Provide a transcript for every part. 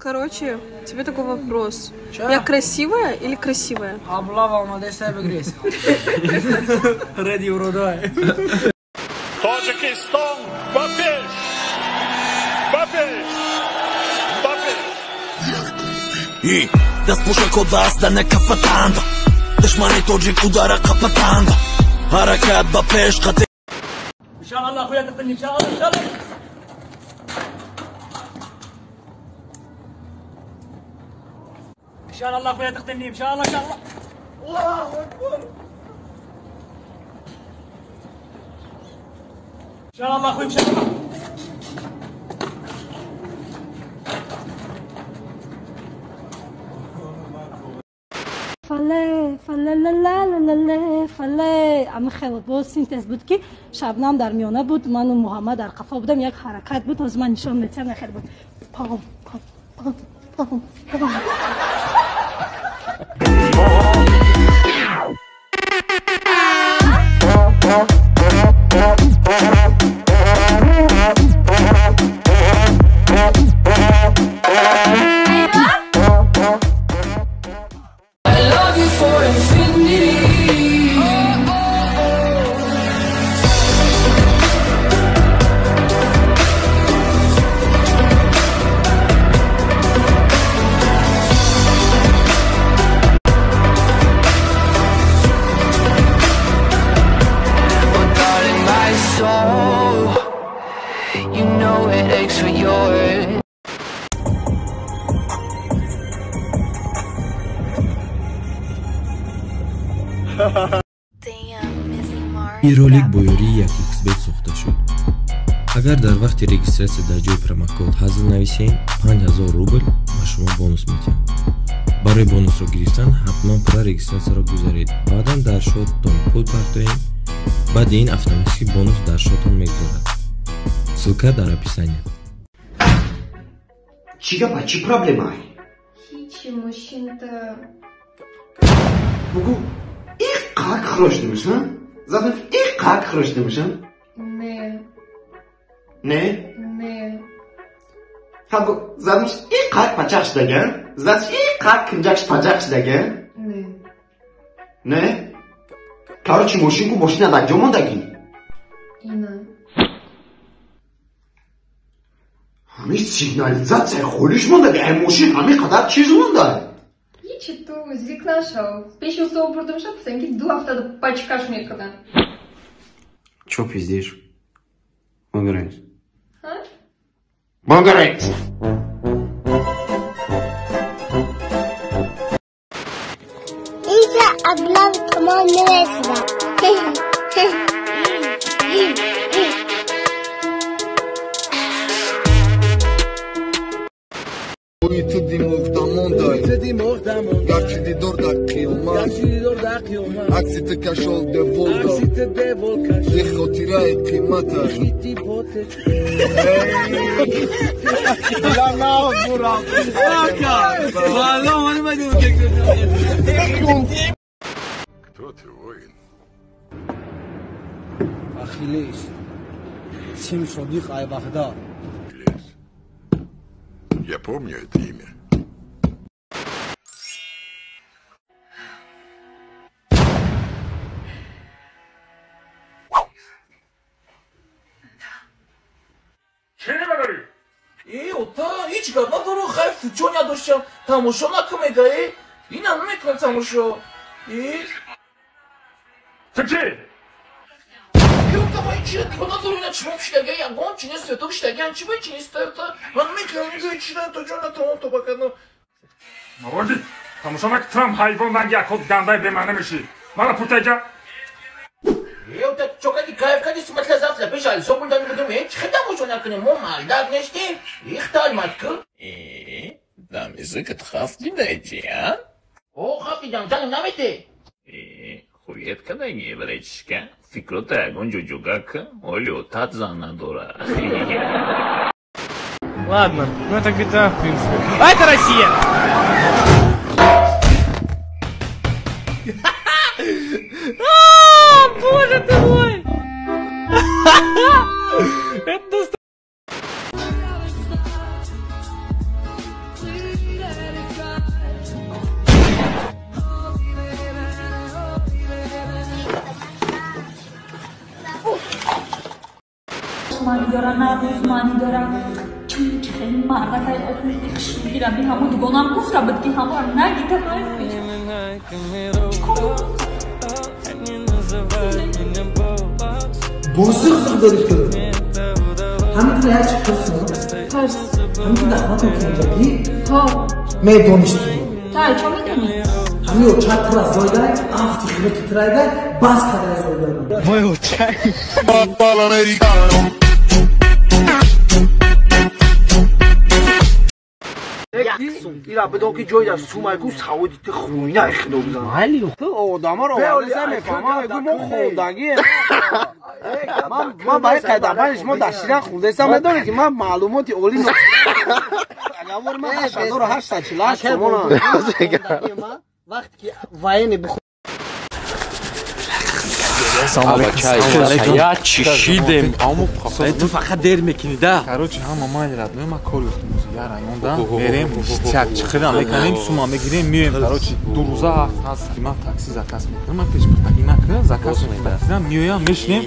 Короче, тебе такой вопрос. Ча? Я красивая или красивая? Таджикистан, Бапеш! Бапеш! Бапеш! И дастпӯшакот ва астана кафатанда. Душмани тоҷик удара қапатанда. Ҳаракат ба пеш қате. Иншаллах, хуя тақни, иншаллах, иншаллах. إن شاء الله أخويا تقتلني إن شاء الله إن شاء الله. الله أكبر. إن شاء الله أخوي إن شاء الله. فله فله لا لا لا لا فله ами хеле боз синтез буд ки Шабнам дар миёна буд, ману Муҳаммад дар қафо будам, як ҳаракат буд, ҳозир ман нишон медиҳам, хеле буд. Пам пам пам пам пам. Ин ролик бо ёрии 1xBet сохта шуд. Агар дар вақти регистратсия дар ҷои промокод ҳазл нависем, 5000 рубл ба шумо бонус медиҳанд. Барои бонусро гирифтан ҳатман пурра регистратсияро гузаред. Баъдан дар шоттон пул партоед. Баъди ин автоматически бонус дар шоттон мегузарад. Ссылка дар описание. Чӣ гапа, чӣ проблемай? Ҳичи, мошинта. Бугу, иққак хӯрш димишам? Задам иққак хӯрш димишам? Не. Не? Не. Ха, бу задам иққак пачақ шудаган? Задам иққак кинҷак пачақ шудаган? Не. Не? Короче, мошинку мошина дар ҷо мондагӣ? Ина. Ҳамин сигнализатсияи холиш мондагӣ, ай мошин ҳамин қадар чиз монда? Ҳичи, ту зик нашав. Пеши усто бурдамша, гуфтам ки 2 ҳафтада пачкаш мекунам. Чё пиздишь? Убирайся. А? Убирайся! Инҷа аблав тамом мерасидам. Ту димоғ дамондай, гарчи дидор дар қиёмат, акси ту кашол деволда, е хотираи қиматаш. Кто ты, воин? Ахиллес, Сим Содиқ Айбахда. Я помню это имя. Э, ота, ҳеҷ гап надору, хайр, фучо надоштам, тамошо накун мега, э? Ина намекунам тамошо. Э? Ту чӣ? Ёта, ман ҳеҷ нигоҳ надорам, ина чимон пишидаги, ягон чи нест, то пишидагиан, чи ба чи нест, та? Ман намекунам, нигоҳ чи на, то ҷон натавон то бакану. Маводи, тамошо накун, трам ҳайвон ранги акот гандаи бемаъна мешӣ. Мара пуртайҷа. Ёта, чокади кайф кади, смотря завтра пеш алисо булдани будем, э, чи тамошо накунем, мо малдак нештем, ихтал матку. Э, дам язык хафти дайте, а? О, хафти дам, жаным намете. Э, хует кадаги, братишка, фикрота ягон ҷуҷугака, олё тат зан надора. Ладно, ну это GTA, в принципе. А это Россия! А, боже ты мой! Это маънӣ дора, на рӯз маънӣ дора. Чунки хеле мардакай охуи хушгирам, би ҳамо дугонам гуфта буд, ки ҳамоам нагита. Бозиқ зиқ дорӣ ту. Ҳамин ту як чи пурсам? Пурс. Ҳамин ту дар хонатон кунҷагӣ? Ҳо. Медонистӣ? Та чо медонӣ? Ҳамин оча тура зойдай, афти хилоти турайдай, бас кадай зойдай. Вой оча. Ира бидон ки ҷой дар сумайку саводи ту хуйна хило бизан. Майли, ту одамаро оварда мефаҳмам, мегӯй мо хондагием. Ман барои қайдабани шумо дар ширан хурдесам, медонед ки ман маълумоти олӣ агар ман 8848 сомонам. Вақте ки военный Я чишидем. Ту фақат дер мекунӣ да. Короче, ҳама ман родной ма кор ёфтем я районда. Мерем, чак чихира мекунем, сума мегирем, миёем. Короче, ду рӯза ҳафт ҳаст ки ман такси заказ мекунам. Ман пеш пуртагӣ накунам, заказ мекунам. Миёям, мешинем.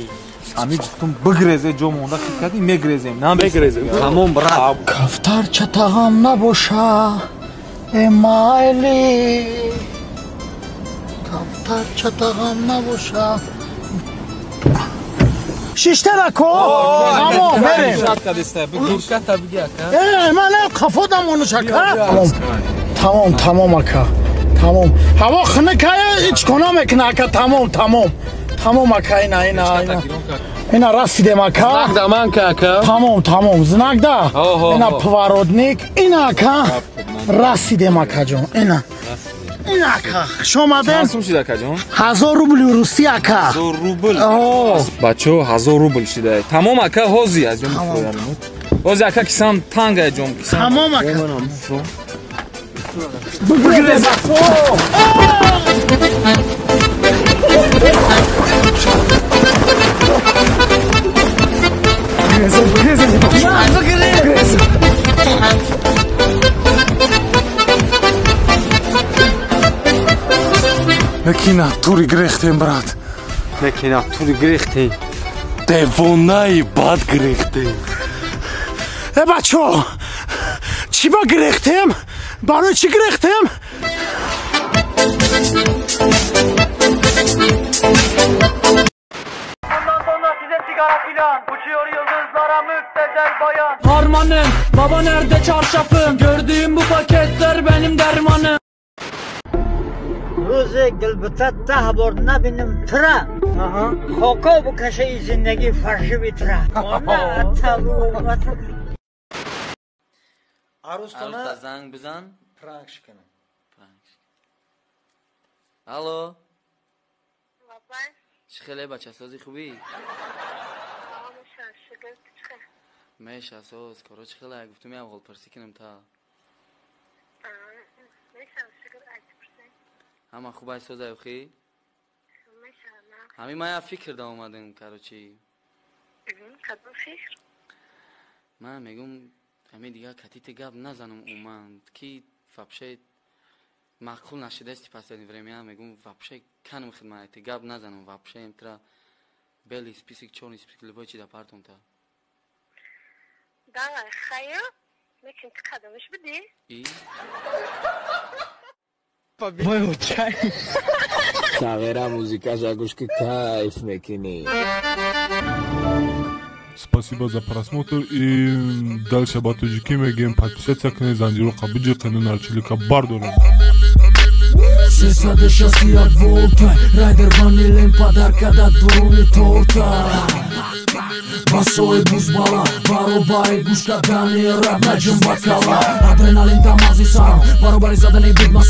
Ами гуфтум бигрезе ҷо монда хит кардем, мегрезем. Намегрезем. Тамом брат. Кафтар чатағам набоша. Э майли. Кафтар чатағам набоша. Шиштара ко? Тамом, мерем. Э, ман қафодам ону шака. Тамом, тамом ака. Тамом. Ҳаво хунукая, ҳеҷ кона мекуна ака. Тамом, тамом. Тамом ака, ина, ина, ина. Ина расидем ака. Знак да ман ка ака. Тамом, тамом. Знак да. Ина поворотник. Ина ака. Расидем ака ҷон. Ина. Ина ака. Хуш омадем. Чанд сум шида ака ҷон? 1000 рубли русӣ ака. 1000 рубл. Бачо 1000 рубл шида. Тамом ака, ҳози аз ҷон бифроям. Ҳози ака кисам танга ҷон кисам. Тамом ака. Бигрез. Бигрез. Некина тури грехтем, брат. Некина тури грехтем. Девонаи бад грехтем. Э бачо, чӣ ба грехтем? Барои чӣ грехтем? Bundan sonra size sigara filan. Uçuyor yıldızlara müptezel bayan. Harmanım, baba nerede çarşafım? Gördüğüm bu paketler benim dermanım. روز گلبته ده بار نبینم تره خاکا بکشه ای زندگی فرشی بیتره. عروستا زنگ بزن پرانک شکنم. الو چی خیلی بچه سازی خوبی؟ میشه ساز کارا چی خیلی گفتم یه اول پرسی کنم تا ҳама хуб ай созай охи? Ҳамин ман як фикр да омадем, короче. Кадом фикр? Ман мегум ҳамин дигар катити гап назанам уман, ки вообще маъқул нашидасти последнее время, мегум вообще канам хидмати гап назанам вообще имтра белый список, чёрный список, любой чи да партум та. Давай, хайр, лекин ту кадомиш будӣ? И? Вой оча. Савера музыкаша гӯш ки кайф мекунӣ. Спасибо за просмотр и дальше ба тоҷикӣ мегӯем подписаться кунед, занҷиро қабуҷи нарчилика бардорем. 361 волта Райдер ванилем подарка да дуруни торта. Басои бузбала баробари гӯш кардани раб наҷум ба кала. Адреналин дар мағзи сарам баробари задани бигма.